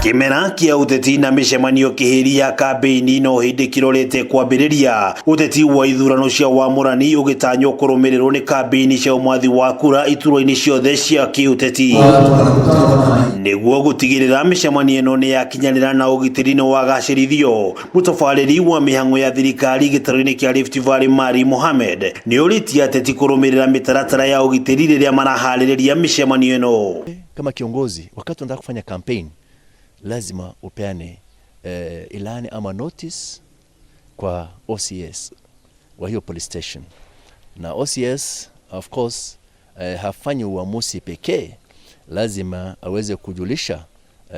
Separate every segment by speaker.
Speaker 1: Kĩmera kĩa ũteti na mĩcemanio kĩhĩri ya kambĩini no hĩndĩ kĩrorete kwambĩrĩria. Ũteti wa ithurano cia wamũrani ũgĩtanywo kũrũmĩrĩrwo nĩ kambĩini cia ũmathi wa kura iturwa-inĩ ciothe cia kĩũteti. Nĩguo gũtigĩrĩra mĩcemanio ĩno nĩ yakinyanĩra na ũgitĩri nĩ wagacĩrithio, mũtabarĩri wa mĩhang'o ya thirikari gĩtarũ-inĩ kĩa Rift Valley Mari Mohamed nĩ ũrĩtie ateti kũrũmĩrĩra mĩtaratara ya ũgitĩri rĩrĩa maraharĩrĩria mĩcemanio ĩno.
Speaker 2: Kama kiongozi, wakati unataka kufanya campaign, lazima upeane ilani ama notice kwa OCS wa hiyo police station, na OCS of course hafanyi uamuzi pekee, lazima aweze kujulisha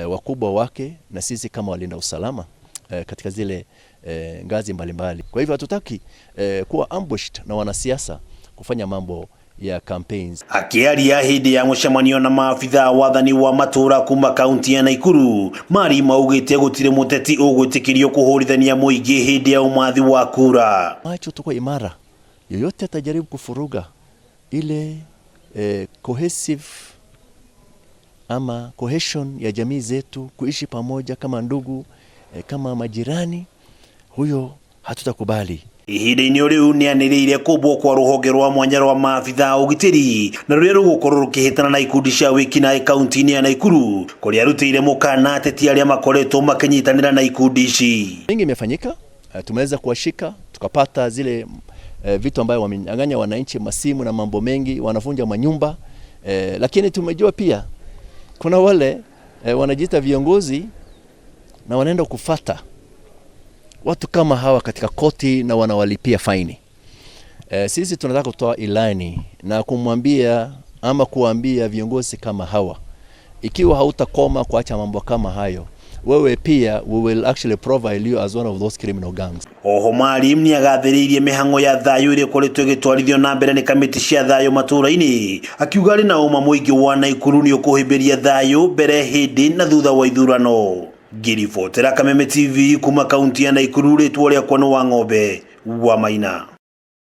Speaker 2: wakubwa wake na sisi kama walinda usalama katika zile ngazi mbalimbali. Kwa hivyo hatutaki kuwa ambushed na wanasiasa kufanya mambo ya campaigns.
Speaker 1: Akĩaria hĩndĩ ya mũcemanio na maabithaa wathani wa matũũra kuma kaunti ya Naikuru, Mari maugĩte gũtirĩ mũteti ũgwĩtĩkĩrio kũhũrithania mũingĩ hĩndĩ ya ũmathi wa kura.
Speaker 2: Macho tuko imara, yoyote atajaribu kufuruga ile cohesive ama cohesion ya jamii zetu kuishi pamoja kama ndugu, kama majirani, huyo hatutakubali.
Speaker 1: Ihinda-inĩ rĩu nĩanĩrĩire kũmbwo kwa rũhonge rwa mwanya rwa maabithaa a ũgitĩri na rũrĩa rũgũkorwo rũkĩhĩtana na ikundi cia wĩkinaĩ kaunti-inĩ ya Naikuru, kũrĩa arutĩire mũkana ateti arĩa makoretwo makĩnyitanĩra na ikundi ici.
Speaker 2: Mingi imefanyika, tumeweza kuwashika tukapata zile vitu ambayo wamenyang'anya wananchi, masimu na mambo mengi, wanavunja manyumba, lakini tumejua pia kuna wale wanajiita viongozi na wanaenda kufata watu kama hawa katika koti na wanawalipia faini. Sisi tunataka kutoa ilani na kumwambia ama kuambia viongozi kama hawa, ikiwa hautakoma kuacha mambo kama hayo, wewe pia we will actually profile you as one of those criminal gangs.
Speaker 1: Oho Maalim nĩagathĩrĩirie mĩhang'o ya thayũ ĩrĩa ĩkoretwo ĩgĩtwarithio na mbere nĩ kamĩtĩ cia thayũ matũũra-inĩ, akiuga arĩ na ũma mũingĩ wa Naikuru nĩ ũkũhĩmbĩria thayũ mbere, hĩndĩ na thutha wa ithurano. Ngĩribotera Kameme TV kuma kaunti ya Naikuru, rĩtwa rĩakwa nĩ Wang'ombe wa Maina.